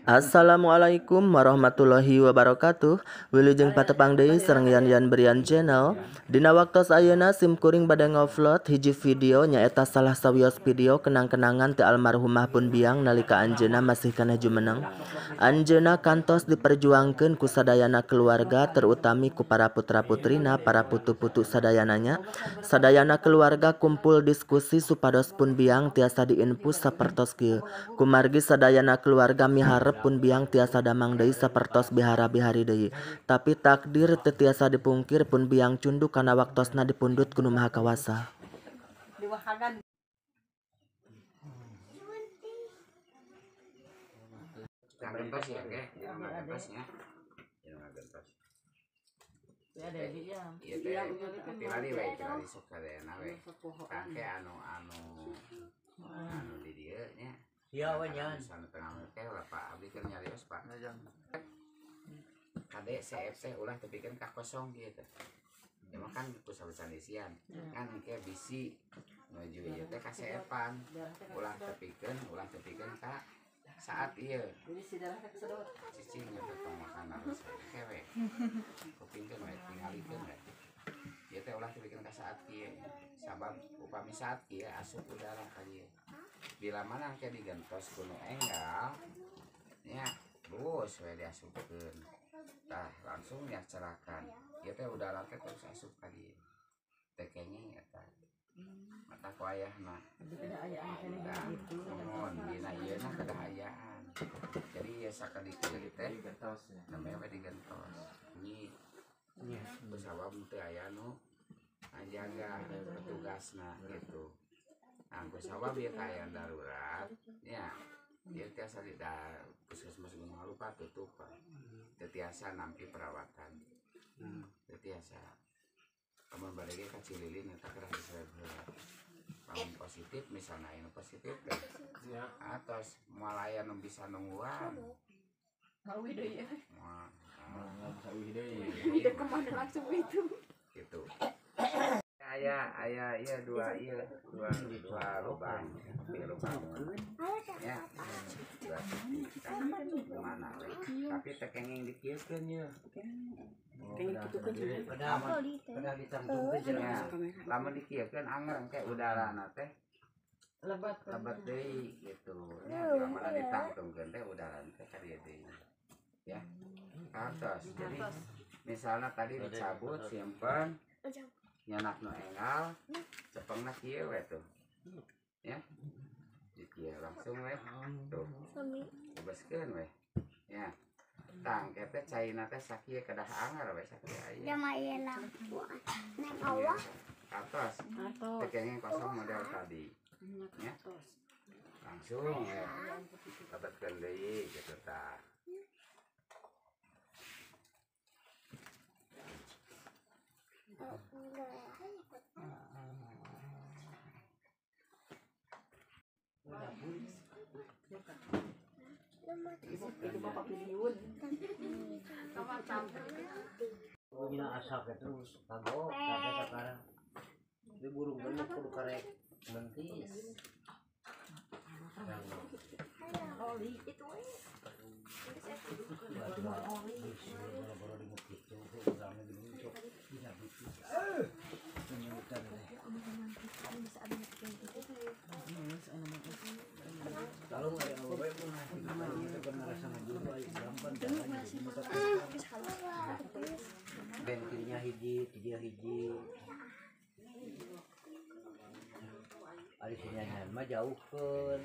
Assalamualaikum warahmatullahi wabarakatuh. Wilujeng patepang deui sareng Yan Yan Brian Channel. Dina waktos ayeuna sim kuring bade ngupload hiji video nyaeta salah sawios video kenang-kenangan ti almarhumah pun biang nalika anjeunna masih keneh jumeneng. Anjeunna kantos diperjuangkeun ku sadayana keluarga terutami ku para putra-putrina, para putu-putu sadayananya. Sadayana keluarga kumpul diskusi supados pun biang tiasa diinfus sapertos kieu. Kumargi sadayana keluarga miharep pun biang tiasa damang deui sapertos bihara-bihari deui. Tapi takdir teu tiasa dipungkir pun biang cunduk kana waktosna dipundhut ku Nu Maha Kawasa. Iya, wanyan. Pak abdi keur nyarios Pak. Kade CFC ulah tepikeun ka kosong kieu teh. Ya mah kan ku sabesan isian. Kan engke bisi nuju ieu teh ka CF-an. Ulah tepikeun ka saat ieu. Jadi si darah teh kesedot. Cicing eta tong makan harus kewe. Kupingkeun we tingalikeun we. Ieu teh ulah tepikeun ka saat kieu. Sabab upami saat kieu asup udara ka dieu. Bila mana ke digentos kuno enggal nya bus we diasupkeun tah langsung ya cerakan ieu teh udara teh terus asup ka dieu teh kenging eta mata ku ayahna nuhun dina ieu na kedah ayaan jadi ieu sakedik ieu teh namanya we digentos nyi kusabab teu aya nu ngajaga petugasna gitu. Nah, kusabab ieu kaayaan darurat nya ieu tiasa di puskesmas Gunung Halupa tutup teu tiasa nampi perawatan teu tiasa lamun bade ge ka Cililin eta kedah diswab heula lamun positif misalna aya nu positif teh atos moal aya nu bisa nungguan Ngawi deui ya moal bisa deui udah kemana langsung itu gitu. Aya aya iya dua lubang ya dua mana we tapi teh kenging dikieukeun ye kenging kitukeun kedah ditangtungkeun ya lamun dikieukeun anger engke udarana teh lebat lebat deui gitu nya bila mana ditangtungkeun teh udarana teh ka dieu deui ya atos jadi misalnya tadi dicabut simpen nyanak nu enggal cepengna kieu we tuh ya di kieu langsung we tuh bebaskeun we ya tang teh caina teh sakieu kedah anger we sakieu aya atos teh kenging kosong model tadi ya langsung we lebetkeun deui gitu tah. Itu bapak piliun punya asap terus kagok kakek sekarang di burung gemuk kudu karek mentis oli itu kalau ada awewe mah kita ngerasa ngajuru ayo gampang bentilnya hiji tiga hiji ari sinyanyan mah jauhkeun.